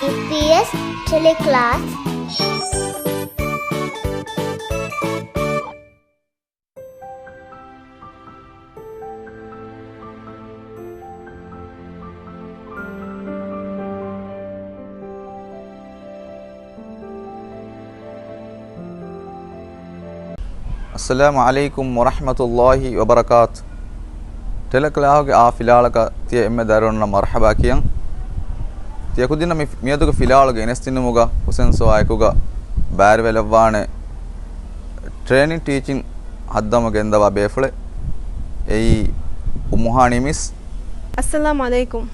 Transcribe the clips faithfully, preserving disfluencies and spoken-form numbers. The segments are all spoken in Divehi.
އީޕީއެސް ޓެލެކްލާސް. އައްސަލާމު ޢަލައިކުމް ވަރަޙްމަތުﷲި ވަބަރަކާތު. ޓެލެކްލާހުގެ އާ ފިލާވަޅަކަށް ތިޔަ އެންމެ ދަރިވަރުންނަށް މަރްޙަބާ ކިޔަން. ތިޔަކުދިންނަށް މި މިއަދުގެ ފިލާވަޅުގެ ގެނެސްދިނުމުގަ ހުސެން ސޯއާއެކުގަ ބައިވެރިވެލައްވާނެ ޓްރޭނިން ޓީޗިން ހައްދަވަމުން ގެންދަވާ ބޭފުޅެއް. އެއީ އުއްމުހާނީ މިސް. އައްސަލާމު ޢަލައިކުމް.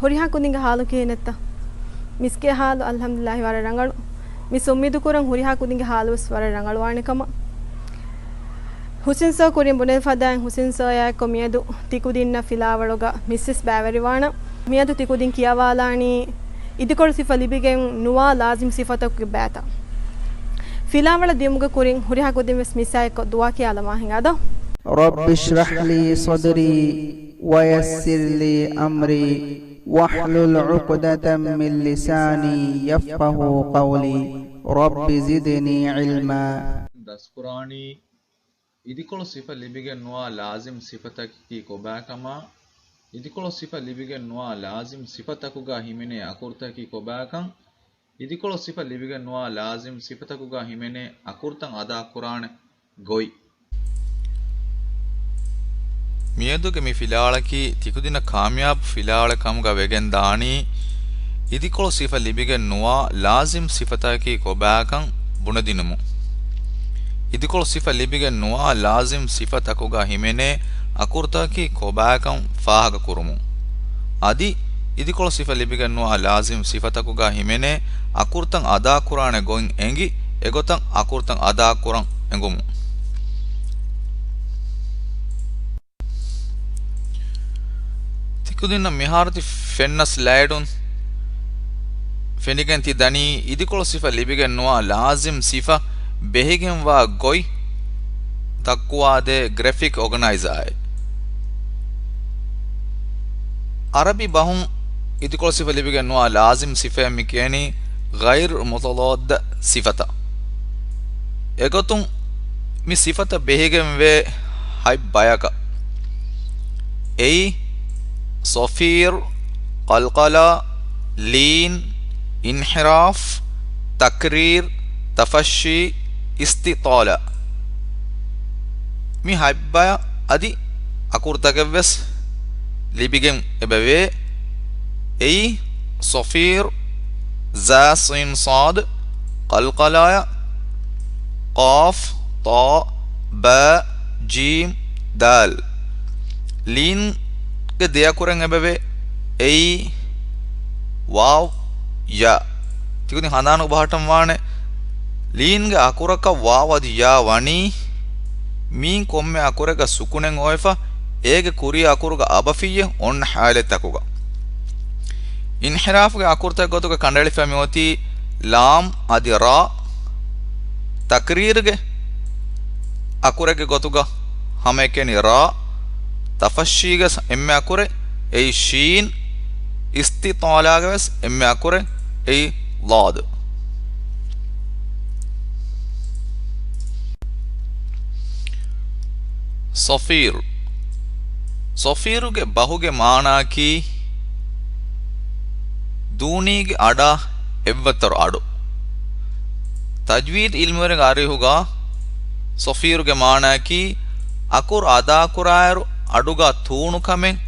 ހުރިހާ ކުދިންގެ ޙާލު ކިހިނެއްތަ؟ މިސްގެ ޙާލު އަލްޙަމްދުލިއްލާހި ވަރަށް ރަނގަޅު. މިސް އުއްމީދު ކުރަން ހުރިހާ ކުދިންގެ ޙާލުވެސް ވަރަށް ރަނގަޅުވާނެ ކަމަށް. ހުސެން ސޯ ކުރިން ބުނެލި ފަދައިން ހުސެން ސޯއާއެކު މިއަދު ތިކުދިންނަށް ފިލާވަޅުގަ މިސްވެސް ބައިވެރިވާނަން. މިއަދު ތިކުދިން ކިޔަވާލާނީ އިދިކޮޅު ސިފަ ލިބިގެން ނުވާ ލާޒިމް ސިފަތަކުގެ ބައިތައް. ފިލާވަޅަށް ދިޔުމުގެ ކުރިން ހުރިހާ ކުދިން ވެސް މިސްއާއެކު ދުޢާ ކިޔާލަމާ ހިނގާދޯ. رب اشرح لي صدري ويسر لي أمري واحلل عقدة من لساني يفقهوا قولي. رب زدني علما. ދަސްކުރާނީ އިދިކޮޅު ސިފަ ލިބިގެން ނުވާ ލާޒިމް ސިފަތަކަކީ ކޮބާކަމާ، އިދިކޮޅު ސިފަ ލިބިގެން ނުވާ ލާޒިމް ސިފަތަކުގަ ހިމެނޭ އަކުރުތަކަކީ ކޮބާކަން، އިދިކޮޅު ސިފަ ލިބިގެން ނުވާ ލާޒިމް ސިފަތަކުގަ ހިމެނޭ އަކުރުތައް އަދާކުރާނެ ގޮތް. މިއަދުގެ މި ފިލާވަޅަކީ ތިކުދިންނަށް ކާމިޔާބު ފިލާވަޅެއް ކަމުގަ ވެގެން ދާނީ، އިދިކޮޅު ސިފަ ލިބިގެން ނުވާ ލާޒިމް ސިފަތަކަކީ ކޮބާކަން ބުނެދިނުމުން. އިދިކޮޅު ސިފަ ލިބިގެން ނުވާ ލާޒިމް ސިފަތަކުގަ ހިމެނޭ އަކުރުތަކަކީ ކޮބާކަން ފާހަގަކުރުމުން. އަދި އިދިކޮޅު ސިފަ ލިބިގެން ނުވާ ލާޒިމް ސިފަތަކުގަ ހިމެނޭ އަކުރުތައް އަދާކުރާނެ ގޮތް އެނގި، އެގޮތަށް އަކުރުތައް އަދާކުރަން އެނގުމުން. ތިކުދިންނަށް މިހާރު ތި ފެންނަ ސްލައިޑުން ފެނިގެން ތި ދަނީ އިދިކޮޅު ސިފަ ލިބިގެން ނުވާ ލާޒިމް ސިފަ ބެހިގެންވާ ގޮތް ދައްކުވާދޭ ގްރެފިކް އޯގަނައިޒާއެއް. ޢަރަބި ބަހުން އިދިކޮޅު ސިފަ ލިބިގެން ނުވާ ލާޒިމް ސިފައަށް މި ކިޔަނީ ޣައިރު މުތަޟާއްދަ ސިފަތައް. އެގޮތުން މި ސިފަތައް ބެހިގެންވޭ ހަތް ބަޔަކަށް. އެއީ، ޞަފީރު، ޤަލްޤަލާ، ލީން، އިންޙިރާފް، ތަކްރީރު، ތަފައްޝީ، އިސްތިޠާލާ. މި ހަތްބަޔަށް އަދި އަކުރުތަކެއްވެސް ލިބިގެން އެބަވޭ. އެއީ، ޞަފީރު، ޒާ ސީން ޞާދު، ޤަލްޤަލާޔަށް، ޤާފް، ޠާ، ބާ، ޖީމް، ދާލް. ލީންގެ ދެ އަކުރެއް އެބަވޭ. އެއީ، ވާވް، ޔާ. ތިކުދިން ހަނދާނު ބަހައްޓަން ވާނެ، ލީންގެ އަކުރަކަށް ވާވް އަދި ޔާ ވަނީ، މީން ކޮންމެ އަކުރެއްގަ ސުކުނެއް އޮވެފަ، އޭގެ ކުރީ އަކުރުގަ އަބަފިއްޔެ އޮންނަ ޙާލަތްތަކުގަ. އިންޙިރާފުގެ އަކުރުތައް ގޮތުގަ ކަނޑައެޅިފަ މިއޮތީ ލާމް އަދި ރާ. ތަކްރީރުގެ އަކުރެއްގެ ގޮތުގަ ހަމައެކަނި ރާ. ތަފައްޝީގެ އެންމެ އަކުރެއް އެއީ ޝީން. އިސްތިޠާލާގެ ވެސް އެންމެ އަކުރެއް އެއީ ޟާދު. ޞަފީރު. ޞަފީރުގެ ބަހުގެ މާނައަކީ ދޫނީގެ އަޑާ އެއްވައްތަރު އަޑު. ތަޖްވީދު ޢިލްމުވެރިންގެ އަރިހުގަ ޞަފީރުގެ މާނައަކީ އަކުރު އަދާކުރާއިރު އަޑުގަ ތޫނުކަމެއް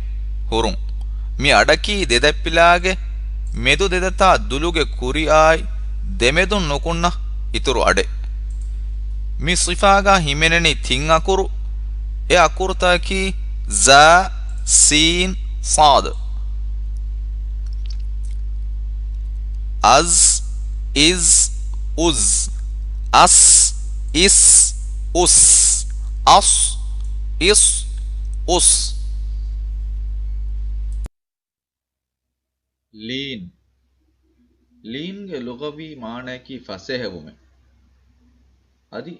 ހުރުން. މި އަޑަކީ ދެދަތްޕިލާގެ މެދު ދެދަތާ ދުލުގެ ކުރިއާއި ދެމެދުން ނުކުންނަ އިތުރު އަޑެއް. މި ޞިފާގަ ހިމެނެނީ ތިން އަކުރު. އެ އަކުރުތަކަކީ ޒާ، ސީން، ޞާދު. އަޒް، އިޒް، އުޒް. އަސް، އިސް، އުސް. އަސް، އިސް، އުސް. ލީން. ލީންގެ ލުޣަވީ މާނައަކީ ފަސޭހަވުމެއް. އަދި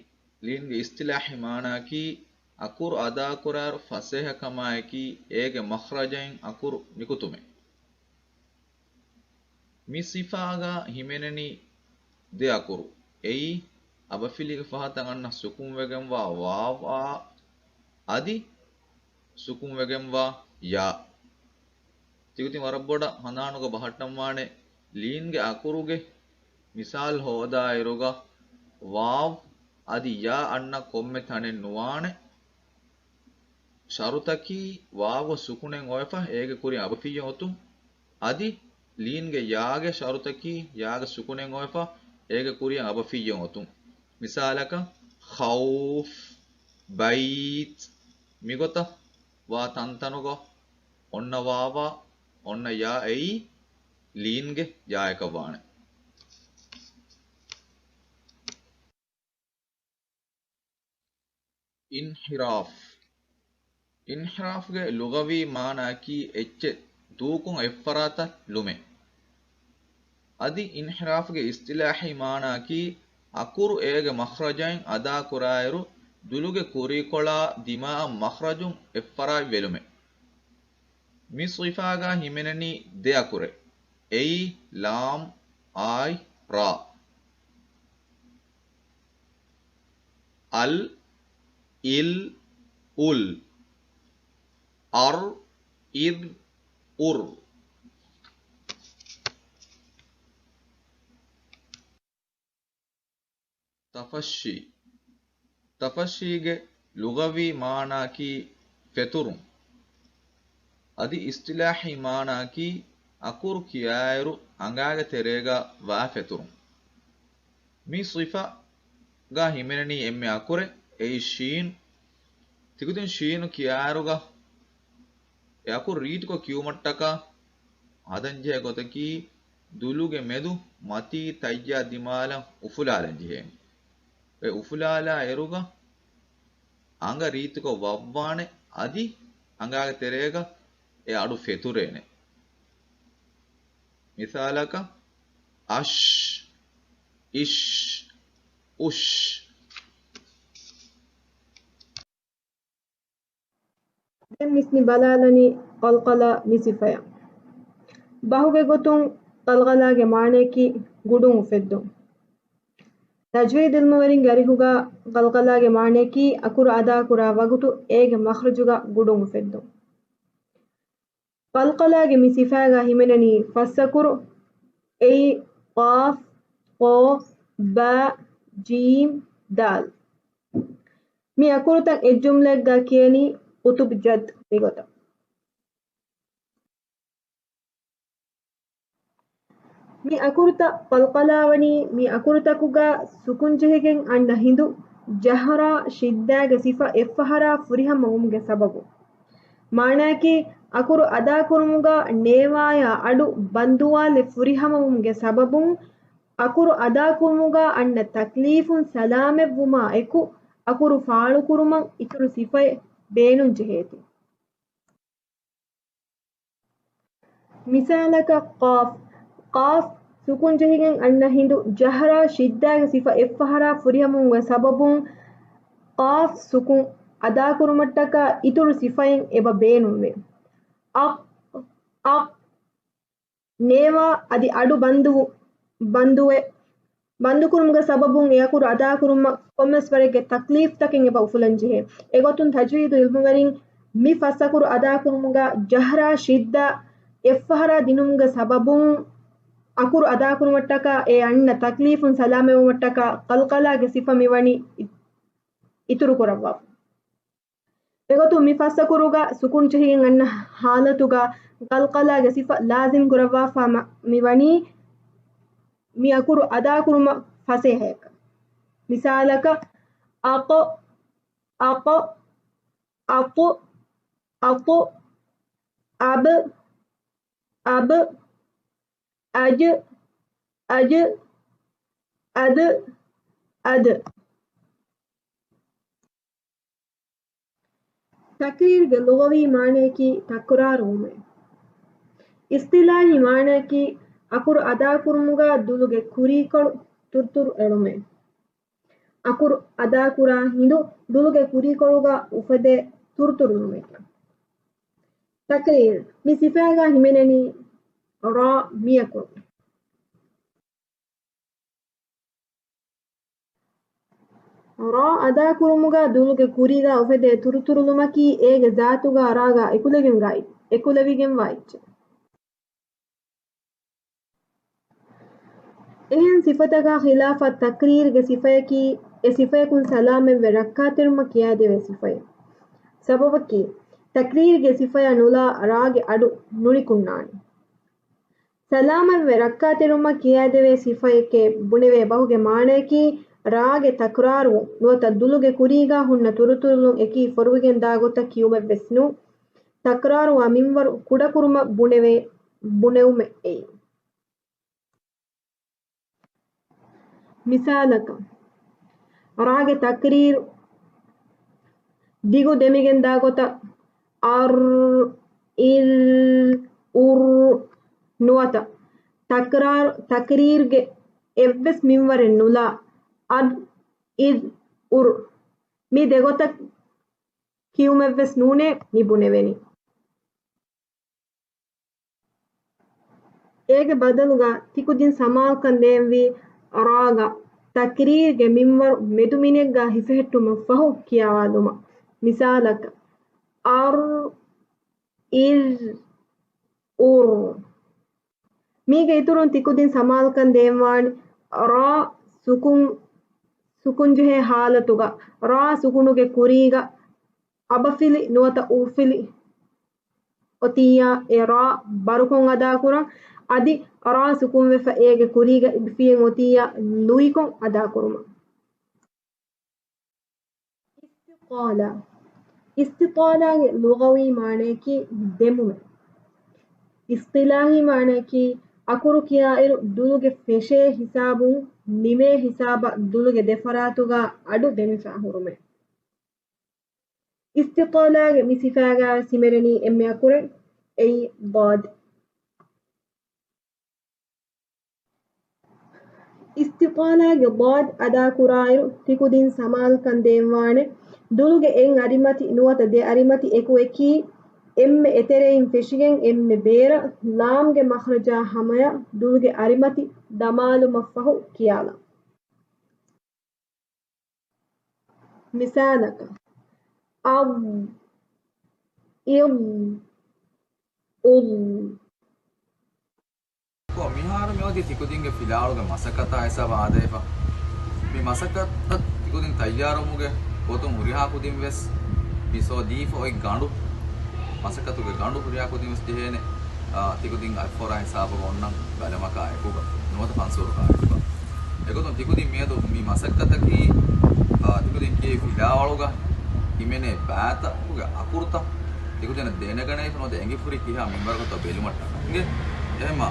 ލީންގެ އިޞްޠިލާޙީ މާނައަކީ އަކުރު އަދާކުރާއިރު ފަސޭހަކަމާއެކީ އޭގެ މަޚްރަޖައިން އަކުރު ނިކުތުމެއް. މި ސިފާގަ ހިމެނެނީ ދެ އަކުރު. އެއީ، އަބަފިލީގެ ފަހަތަށް އަންނަ ސުކުންވެގެންވާ ވާވާ އަދި ސުކުންވެގެންވާ ޔާ. ތިގުތިން ވަރަށް ބޮޑަށް ހަނދާނުގަ ބަހައްޓަންވާނެ، ލީންގެ އަކުރުގެ މިސާލް ހޯދާއިރުގަ ވާވް އަދި ޔާ އަންނަ ކޮންމެ ތަނެއް ނުވާނެ. ޝަރުތަކީ ވާވްގަ ސުކުނެއް އޮވެފަ އޭގެ ކުރިން އަބަފިއްޔަށް އޮތުން، އަދި ލީންގެ ޔާގެ ޝަރުތަކީ ޔާގަ ސުކުނެއް އޮވެފަ އޭގެ ކުރިން އަބަފިއްޔަށް އޮތުން. މިސާލަކަށް، ޚައުފް، ބައިތް، މިގޮތަށް ވާ ތަންތަނުގަ އޮންނަ ވާވާ، އޮންނަ ޔާ އެއީ ލީންގެ ޔާއަކަށް ވާނެ. އިންޙިރާފް. އިންޙިރާފްގެ ލުޣަވީ މާނައަކީ އެއްޗެއް ދޫކޮށް އެއްފަރާތަށް ލުމެއް. އަދި އިންޙިރާފްގެ އިޞްޠިލާޙީ މާނައަކީ އަކުރު އޭގެ މަޚްރަޖައިން އަދާކުރާއިރު، ދުލުގެ ކުރީކޮޅާ ދިމާއަށް މަޚްރަޖުން އެއްފަރާތް ވެލުމެއް. މި ސިފާގަ ހިމެނެނީ ދެ އަކުރެއް. އެއީ، ލާމް، އާއި، ރާ. އަލް، އިލް، އުލް. އަރް، އިރް، އުރް. ތަފައްޝީ. ތަފައްޝީގެ ލުޣަވީ މާނައަކީ ފެތުރުން. އަދި އިޞްޠިލާޙީ މާނައަކީ އަކުރު ކިޔާއިރު އަނގާގެ ތެރޭގަ ވާ ފެތުރުން. މި ސިފަގަ ހިމެނެނީ އެންމެ އަކުރެއް، އެއީ ޝީން. ތިގުތިން ޝީނު ކިޔާއިރުގަ އެ އަކުރު ރީތިކޮށް ކިޔުމަށްޓަކާ ހަދަންޖެހޭ ގޮތަކީ، ދުލުގެ މެދު މަތީ ތައްޔާ ދިމާލަށް އުފުލާލަން ޖެހޭނެ. އެ އުފުލާލާ އިރުގަ އަނގަ ރީތިކޮށް ވައްވާނެ، އަދި އަނގާގެ ތެރޭގަ އެ އަޑު ފެތުރޭނެ. މިސާލަކަށް، އަޝް، އިޝް، އުޝް. ދެން މިސް މި ބަލާލަނީ ޤަލްޤަލާ މި ސިފަޔަށް. ބަހުގެ ގޮތުން ޤަލްޤަލާގެ މާނަޔަކީ ގުޑުން އުފެއްދުން. ތަޖްވީދު ޢިލްމުވެރިންގެ އަރިހުގަ ޤަލްޤަލާގެ މާނަޔަކީ އަކުރު އަދާކުރާ ވަގުތު އޭގެ މަޚްރަޖުގަ ގުޑުން އުފެއްދުން. ޤަލްޤަލާގެ މި ސިފާގަ ހިމެނެނީ ފަސް އަކުރު، އެއީ، ޤާފް، ޤޯ، ބާ، ޖީމް، ދާލް. މި އަކުރުތައް އެއް ޖުމްލައެއްގަ ކިޔަނީ ޤުޠުބް ޖައްދް މިގޮތަށް. މި އަކުރުތައް ޤަލްޤަލާވަނީ މި އަކުރުތަކުގަ ސުކުންޖެހިގެން އަންނަ ހިނދު، ޖަހްރާ، ޝިއްދާގެ ސިފަ އެއްފަހަރާ ފުރިހަމަވުމުގެ ސަބަބުން. މާނައަކީ، އަކުރު އަދާކުރުމުގަ ނޭވާޔާ އަޑު ބަންދުވާލެއް ފުރިހަމަވުމުގެ ސަބަބުން، އަކުރު އަދާކުރުމުގަ އަންނަ ތަކްލީފުން ސަލާމަތްވުމާ އެކު، އަކުރު ފާޅުކުރުމަށް އިތުރު ސިފައެއް ބޭނުންޖެހޭތީ. މިސާލަކަށް ޤާފް. ޤާފް ސުކުންޖެހިގެން އަންނަ ހިނދު ޖަހްރާ ޝިއްދާގެ ސިފަ އެއްފަހަރާ ފުރިހަމަވުމުގެ ސަބަބުން ޤާފް ސުކުން އަދާކުރުމަށްޓަކާ އިތުރު ސިފައެއް އެބަ ބޭނުންވޭ. އަ، އަ، ނޭވާ އަދި އަޑު ބަންދުވު، ބަންދުވެ، ބަންދުކުރުމުގެ ސަބަބުން އެ އަކުރު އަދާކުރުމަށް ކޮންމެސް ވަރެއްގެ ތަކްލީފްތަކެއް އެބަ އުފުލަންޖެހޭ. އެގޮތުން ތަޖްވީދު ޢިލްމުވެރިން މި ފަސް އަކުރު އަދާކުރުމުގަ ޖަހްރާ ޝިއްދާ އެއްފަހަރާ ދިނުމުގެ ސަބަބުން އަކުރު އަދާކުރުމަށްޓަކާ އެ އަންނަ ތަކްލީފުން ސަލާމަތްވުމަށްޓަކާ ޤަލްޤަލާގެ ސިފަ މިވަނީ އި، އިތުރުކުރައްވާފަ. އެގޮތުން މި ފަސް އަކުރުގަ ސުކުން ޖެހިގެން އަންނަ ޙާލަތުގަ ޤަލްޤަލާގެ ސިފަ ލާޒިމް ކުރައްވާފަ މަ، މިވަނީ މި އަކުރު އަދާކުރުމަށް ފަސޭހަޔަކަށް. މިސާލަކަށް، އަޤު، އަޤު، އަތު، އަތު، އަބު، އަބު، އަޖު، އަޖު، އަދު، އަދު. ތަކްރީރުގެ ލުޣަވީ މާނަޔަކީ ތަކުރާރުވުމޭ. އިޞްޠިލާޙީ މާނަޔަކީ އަކުރު އަދާކުރުމުގަ ދުލުގެ ކުރީކޮޅު ތުރުތުރު އެޅުމޭ. އަކުރު އަދާކުރާ ހިނދު ދުލުގެ ކުރީކޮޅުގަ އުފެދޭ ތުރުތުރު ލުމެކަށް. ތަކްރީރު، މި ސިފާގަ ހިމެނެނީ ރާ މިއަކުރު. ރާ އަދާކުރުމުގަ ދުލުގެ ކުރީގަ އުފެދޭ ތުރުތުރުލުމަކީ އޭގެ ޒާތުގަ ރާގަ އެކުލެވިން ގާތް-، އެކުލެވިގެންވާ އެއްޗެއް. އެހެން ސިފަތަކާ ޚިލާފަށް ތަޤްރީރުގެ ސިފަޔަކީ، އެ ސިފަޔަކުން ސަލާމަތްވެ ރައްކާތެރިވުމަށް ކިޔާދެވޭ ސިފައެއް. ސަބަބަކީ، ތަޤްރީރުގެ ސިފަޔަށް ނުލާ ރާގެ އަޑު ނުނިކުންނާނެ. ސަލާމަތްވެ ރައްކާތެރިވުމަށް ކިޔާދެވޭ ސިފައެކޭ ބުނެވޭ ބަހުގެ މާނަޔަކީ، ރާގެ ތަކްރާރުވުން ނުވަތަ ދުލުގެ ކުރީގާ ހުންނަ ތުރުތުރުލުން އެކީ ފޮރުވިގެން ދާ ގޮތަށް ކިޔުމެއްވެސް ނޫން. ތަކްރާރުވާ މިންވަރު ކުޑަކުރުމަށް ބުނެވޭ، ބުނެވުމެއް އެއީ. މިސާލަކަށް، ރާގެ ތަކްރީރު ދިގު ދެމިގެން ދާ ގޮތަށް، އަރް، އިރް، އުރް ނުވަތަ ތަކްރާރު، ތަކްރީރުގެ އެއްވެސް މިންވަރެއް ނުލާ، އަދް، އިދް، އުރް މި ދެގޮތަށް ކިޔުމެއްވެސް ނޫނޭ މި ބުނެވެނީ. އޭގެ ބަދަލުގަ ތިކުދިން ސަމާލުކަން ދޭންވީ ރާގަ ތަކްރީރުގެ މިންވަރު މެދުމިނެއްގަ ހިފެހެއްޓުމަށްފަހު ކިޔަވާލުމަށް. މިސާލަކަށް، އަރް، އިރް، އުރް. މީގެ އިތުރުން ތިކުދިން ސަމާލުކަން ދޭންވާނެ ރާ ސުކުން، ސުކުންޖެހޭ ހާލަތުގަ ރާ ސުކުނުގެ ކުރީގަ އަބަފިލި ނުވަތަ އުފިލި އޮތިއްޔާ އެ ރާ ބަރުކޮށް އަދާކުރަން، އަދި ރާ ސުކުންވެފަ އޭގެ ކުރީގަ އިބިފިއެއް އޮތިއްޔާ ލުއިކޮށް އަދާކުރުމަށް. އިސްތިޠާލާ. އިސްތިޠާލާގެ ލުޣަވީ މާނަޔަކީ ދެމުމެއް. އިސްޠިލާޙީ މާނަޔަކީ އަކުރު ކިޔާއިރު ދުލުގެ ފެށޭ ހިސާބުން ނިމޭ ހިސާބަށް ދުލުގެ ދެފަރާތުގަ އަޑު ދެމިފަ ހުރުމެއް. އިސްތިޠާލާގެ މި ސިފައިގައިވެސް ހިމެނެނީ އެންމެ އަކުރެއް، އެއީ ޟާދް. އިސްތިޠާލާގެ ޟާދް އަދާކުރާއިރު ތިކުދިން ސަމާލުކަން ދޭންވާނެ، ދުލުގެ އެއް އަރިމަތި ނުވަތަ ދެ އަރިމަތި އެކު އެކީ، އެންމެ އެތެރެއިން ފެށިގެން އެންމެ ބޭރަށް ލާމްގެ މަޚްރަޖާ ހަމަޔަށް ދުލުގެ އަރިމަތި ދަމާލުމަށްފަހު ކިޔާލަން. މިސާލަކަށް، އައް، އިއް، އުއް. ކޮ، މިހާރު މި އޮތީ ތިކުދިންގެ ފިލާވަޅުގެ މަސައްކަތާ ހިސާބަށް އާދެވިފަ. މި މަސައްކަތަށް ތިކުދިން ތައްޔާރުވުމުގެ ގޮތުން ހުރިހާ ކުދިން ވެސް މި ސޯ ދީފަ އޮތް ގަނޑު، މަސައްކަތުގެ ގަނޑު ހުރިހާ ކުދިން ވެސް ޖެހޭނެ، އާ، ތިކުދިން އަތްފޯރާ ހިސާބަށް އޮންނަން ގަލަމަކާ އެކުގަ، ނުވަތަ ފަންސޫރުކާ އެކުގަ. އެގޮތުން ތިކުދިން މިއަދު މި މަސައްކަތަކީ، އާ، ތިކުދިން ކިޔޭ ފިލާވަޅުގަ ހިމެނޭ ބައިތަކުގެ އަކުރުތައް ތިކުދިން ދެނެގަނެވިފަ ނުވަތަ އެނގިފުރި ކިހާ މިންވަރަކަށްތޯ ބެލުމަށްޓަކާ. އިނގޭ؟ އެހެންމާ،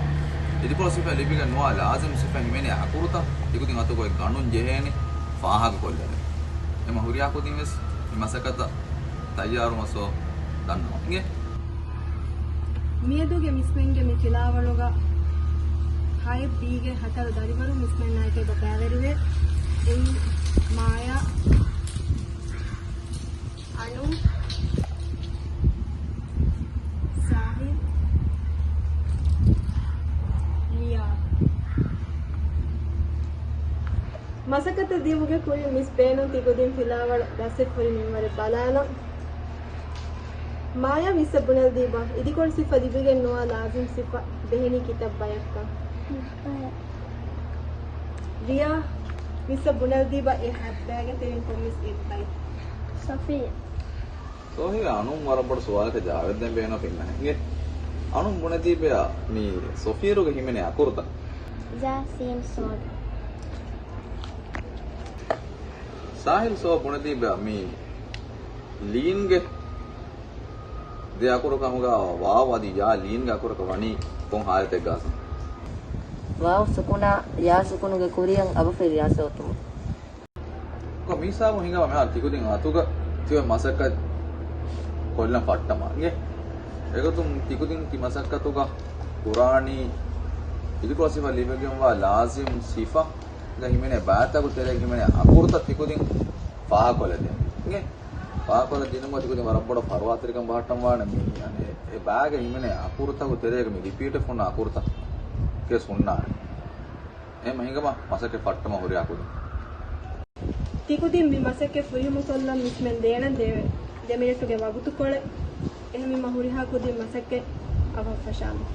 އިދިކޮޅު ސިފަ ލިބިގެން ނުވާ ލާޒިމް ސިފަ ހިމެނޭ އަކުރުތައް ތިކުދިން އަތުގައި ގަނޑުން ޖެހޭނެ ފާހަގަކޮށްލަން. އެހެންމާ ހުރިހާ ކުދިން ވެސް މި މަސައްކަތަށް ތައްޔާރުވުމަށް ސޯ ދަންނަވަން. އިނގޭ؟ މިއަދުގެ މިސްމެންގެ މި ފިލާވަޅުގަ ހައެއް ބީގެ ހަތަރު ދަރިވަރު މިސްމެންނާއެކޭ ބަ ބައިވެރިވޭ. އެއީ މާޔާ، އަނު، ސާހިލް، ލިޔާ. މަސައްކަތަށް ދިޔުމުގެ ކުރިން މިސް ބޭނުން ތިކުދިން ފިލާވަޅު ދަސްވެފަ ހުރި މިންވަރެއް ބަލާލަން. މާޔާ މިސްއަށް ބުނެލަދީބަ، އިދިކޮޅު ސިފަ ލިބިގެން ނުވާ ލާޒިމް ސިފަ ދެހެނީ ކިތައް ބަޔަކަށް؟ ރިޔާ މިސްއަށް ބުނެލަދީބަ، އެ ހަތްބައިގެ ތެރެއިން ކޮންމެސް އެއްބައި؟ ސޮފިޔާ. ސޮފިޔާ އަނުން ވަރަށް ބޮޑު ސުވާލަކަށް ޖަވާބެއް ދޭން ބޭނުން ފެންނަނީ. އަނުން ބުނެދީބަޔާ މި ސޮފިޔަރުގެ ހިމެނޭ އަކުރުތައް؟ ޒާ ސީން ސޯދު. ސާހިލް ސޯ ބުނެދީބަޔާ މި ލީންގެ ދެ އަކުރު ކަމުގަ ވާވް އަދި ޔާ ލީންގެ އަކުރަކަށް ވަނީ ކޮން ހާލަތެއްގަސް؟ ވާވް ސުކުނާ ޔާ ސުކުނުގެ ކުރިއަށް އަބަފިލް ޔާ ސޯތުމު. ކޮ މި ހިސާބުން ހިނގާ މިހާރު ތިކުދިން އަތުގަ ތިއޮތް މަސައްކަތް ކޮށްލަން ފައްޓަމާ އިނގޭ. އެގޮތުން ތިކުދިން ތި މަސައްކަތުގަ ކުރާނީ އިދިކޮޅު ސިފަ ލިބިގެންވާ ލާޒިމް ސިފަ ގަ ހިމެނޭ ބައިތަކު ތެރޭގަ ހިމެނޭ އަކުރުތައް ތިކުދިން ފާހަގަކޮށްލަދޭން އިނގޭ. ފާހަގަކޮށްލަ ދިނުމަށް ތިކުދިން ވަރަށް ބޮޑަށް ފަރުވާތެރިކަން ބަހައްޓަންވާނެ މި، އަނެ، އެ ބައިގަ ހިމެނޭ އަކުރުތަކު ތެރޭގަ މި ރިޕީޓެއް ފުންނަ އަކުރުތައް ކެސް ހުންނާނެ. އެހެން ހިނގަމާ މަސައްކަތް ފައްޓަމާ ހުރިހާ ކުދިން. ތިކުދިން މި މަސައްކަތް ފުރިހަމަކޮށްލަން މިސްމެން ދޭނަން ދެވޭ ދެ މިނެޓުގެ ވަގުތުކޮޅެއް. އެހެންވީމަ ހުރިހާ ކުދިން މަސައްކަތް އަވަހަށް ފަށާލަން.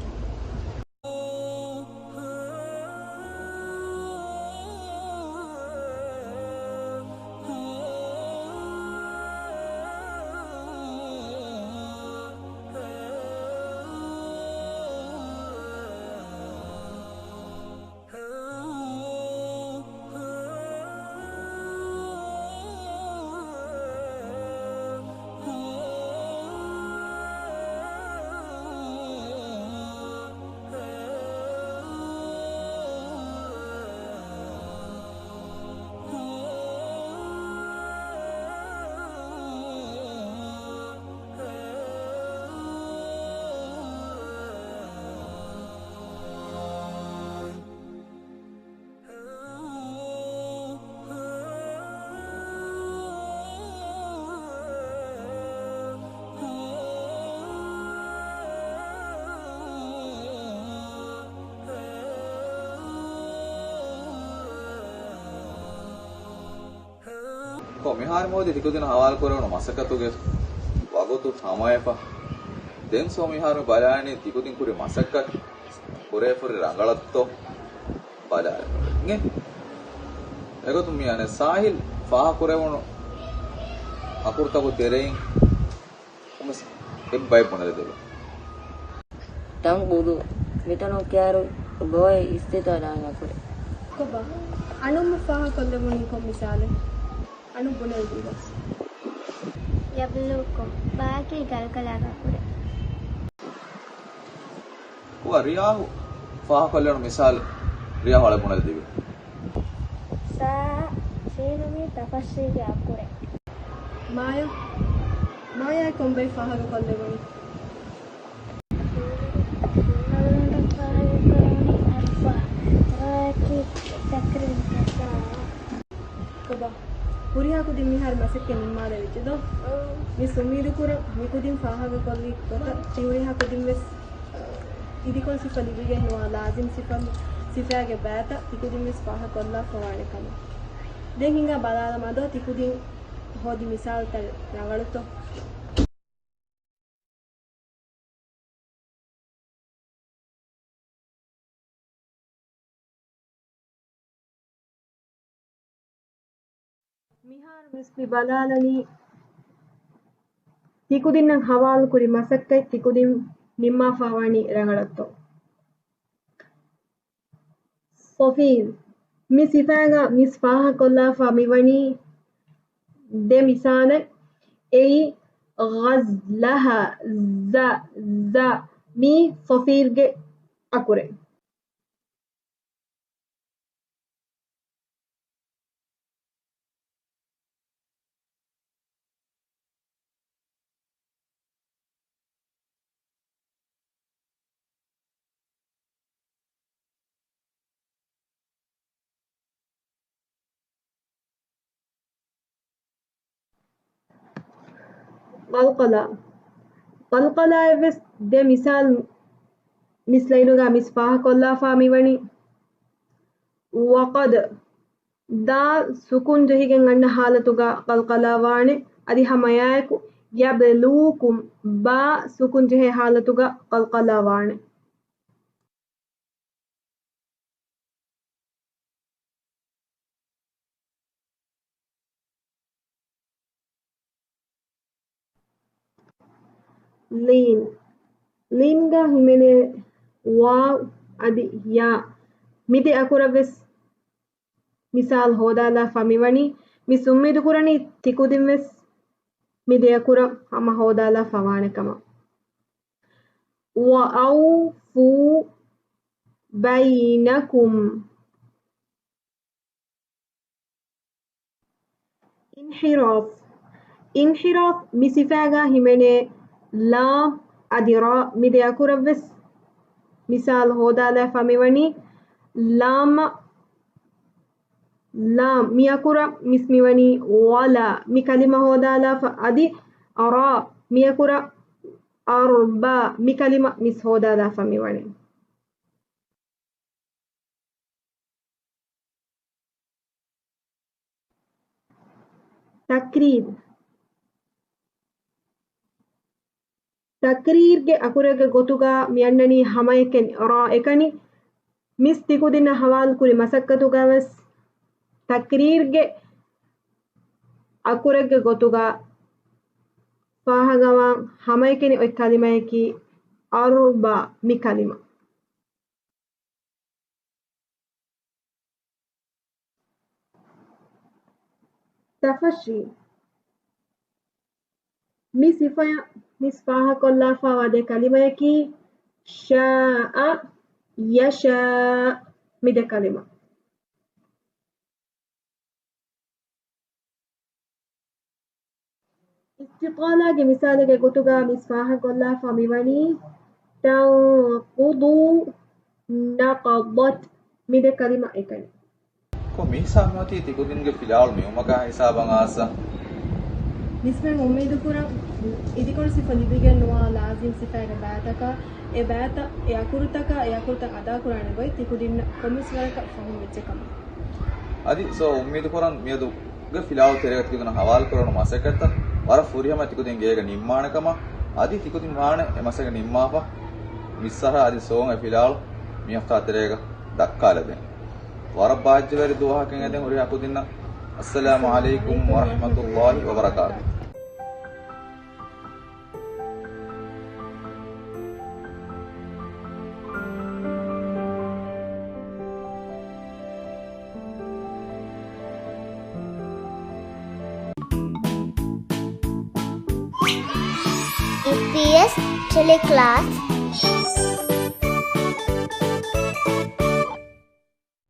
ކޮ މިހާރު މޯދި ތިކުދިން ހަވާލު ކުރެވުނު މަސައްކަތުގެ ވަގުތު ހަމަވެފަ. ދެން ސޯ މިހާރު ބަލާނީ ތިކުދިން ކުރި މަސައްކަތް ކުރެވިފަ ހުރި ރަނގަޅަށްތޯ ބަލާލަން. އެ އެގޮތުން މި އަނެއް ސާހިލް ފާހަގަކުރެވުނު އަކުރުތަކުގެ ތެރެއިން ކޮންމެސް އެއްބައެއް ބުނެލަދެވޭ. ތަން ގުދު، މިތަނުން ކިޔާރު ގޮވައި އިސްތިތާލާން އަކުރެ. ކޮބާ؟ އަނުމު ފާހަގަކޮށްލެވުނީ ކޮން މިސާލެއް؟ އަނު ބުނެލަދީބަސް. ޔަބްލޫކުމް، ބާކީ ގަލްގަލާގެ އަކުރެއް. ކުއަ ރިޔާހު ފާހަކޮށްލެވުނު މިސާލު ރިޔާހު އަޅެ ބުނެލަދީބެ. ސާ، ސީނު މީ ތަފައްސީގެ އަކުރެއް. މާޔާ، މާޔާ ކޮންބައި ފާހަގަކޮށްލެވުނީ؟ ކޮބާ؟ ހުރިހާ ކުދިން މިހާރު މަސައްކަތް ނިންމާލެވިއްޖެ ދޯ؟ މިސް އުއްމީދު ކުރަން މި ކުދިން ފާހަގަކޮށްލި ގޮތަށް ތި ހުރިހާ ކުދިން ވެސް އިދިކޮޅު ސިފަ ލިބިގެން ނުވާ ލާޒިމް ސިފަ، ސިފައިގެ ބައިތައް ތި ކުދިން ވެސް ފާހަގަކޮށްލާފަ ވާނެ ކަމަށް. ދެން ހިނގާ ބަލާލަމާ ދޯ ތި ކުދިން ހޯދި މިސާލުތައް ރަނގަޅުތޯ؟ މިހާރު ވެސް މި ބަލާލަނީ ތިކުދިންނަށް ހަވާލުކުރި މަސައްކަތް ތިކުދިން ނިންމާފަ ވަނީ ރަނގަޅަށްތޯ؟ ސޮފީން، މި ސިފައިގަ މިސް ފާހަކޮށްލާފަ މިވަނީ ދެ މިސާލެއް. އެއީ، ޣަޒްލަހަ، ޒަ، ޒަ، މީ ސޮފީންގެ އަކުރެއް. ޤަލްޤަލާ. ޤަލްޤަލާއަށްވެސް ދެ މިސާލު މިސް ލައިނުގަ މިސް ފާހަކޮށްލާފަ މިވަނީ. ވަޤަދް، ދާލް ސުކުން ޖެހިގެން އަންނަ ހާލަތުގަ ޤަލްޤަލާ ވާނެ، އަދި ހަމައެއާއެކު ޔަބްލޫކުމް، ބާ ސުކުން ޖެހޭ ހާލަތުގަ ޤަލްޤަލާ ވާނެ. ލީން. ލީންގަ ހިމެނޭ ވާވް އަދި ޔާ. މި ދެ އަކުރަށް ވެސް މިސާލު ހޯދާލާފަ މިވަނީ، މިސް އުއްމީދު ކުރަނީ ތިކުދިން ވެސް މި ދެ އަކުރަށް ހަމަ ހޯދާލާފަ ވާނެ ކަމަށް. ވައައުފޫ ބައިނަކުމް. އިންޙިރާފް. އިންޙިރާފް މި ސިފައިގަ ހިމެނޭ ލާމް އަދި ރާ މި ދެ އަކުރަށްވެސް މިސާލު ހޯދާލާފަ މިވަނީ ލާމް، ލާމް މި އަކުރަށް މިސް މިވަނީ ވަލާ މި ކަލިމަ ހޯދާލާފަ އަދި ރާ މި އަކުރަށް އަރްބާ މި ކަލިމަ މިސް ހޯދާލާފަ މިވަނީ. ތަކްރީރު. ތަކްރީރުގެ އަކުރެއްގެ ގޮތުގަ މި އަންނަނީ ހަމައެކަނި، ރާ އެކަނި. މިސް ތިކުދިންނަށް ހަވާލުކުރި މަސައްކަތުގަވެސް ތަކްރީރުގެ އަކުރެއްގެ ގޮތުގަ ފާހަގަވާން ހަމައެކަނި އޮތް ކަލިމަޔަކީ އަރުބާ މި ކަލިމަ. ތަފަށީ. މި ސިފަޔަށް މިސް ފާހަގަކޮށްލާފައިވާ ދެ ކަލިމަޔަކީ، ޝާއަ، ޔަޝާ، މި ދެ ކަލިމަ. އިސްތިޠާލާގެ މިސާލެއްގެ ގޮތުގަ މިސް ފާހަގަކޮށްލާފަ މިވަނީ، ތަންޤުޟު، ނަޤަޟަތް، މި ދެ ކަލިމަ އެކަނި. ކޮ މީސާ މިއޮތީ ތިކުދިންގެ ފިލާވަޅު މިވުމަކާ ހިސާބަށް އާސަ. މިސްމެން އުއްމީދުކުރަން އިދިކޮޅު ސިފަ ލިބިގެން ނުވާ ލާޒިމް ސިފައިގެ ބައިތަކާ، އެ ބައިތައް، އެ އަކުރުތަކާ، އެ އަކުރުތައް އަދާކުރާނެ ގޮތް ތިކުދިންނަށް ކޮންމެސް ވަރަކަށް ފަހުމް ވެއްޖެ ކަމަށް. އަދި ސޯ އުއްމީދުކުރަން މިއަދުގެ ފިލާވަޅު ތެރޭގަ ތިކުދިންނަށް ހަވާލުކުރެވުނު މަސައްކަތްތައް ވަރަށް ފުރިހަމަ ތިކުދިން ގޭގަ ނިންމާނެ ކަމަށް، އަދި ތިކުދިން ވާނެ އެ މަސައްކަތް ނިންމާފަ މިސްއަހަ އަދި ސޯ އެ ފިލާވަޅު މި ހަފްތާ ތެރޭގަ ދައްކާލަދޭން. ވަރަށް ބާއްޖަވެރި ދުވަހަކަށް އެދެން ހުރިހާ ކުދިންނަށް އައްސަލާމު ޢަލައިކުމް ވަރަޙްމަތުﷲި ވަބަރަކާތުހު. އީޕީއެސް ޓެލެކްލާސް.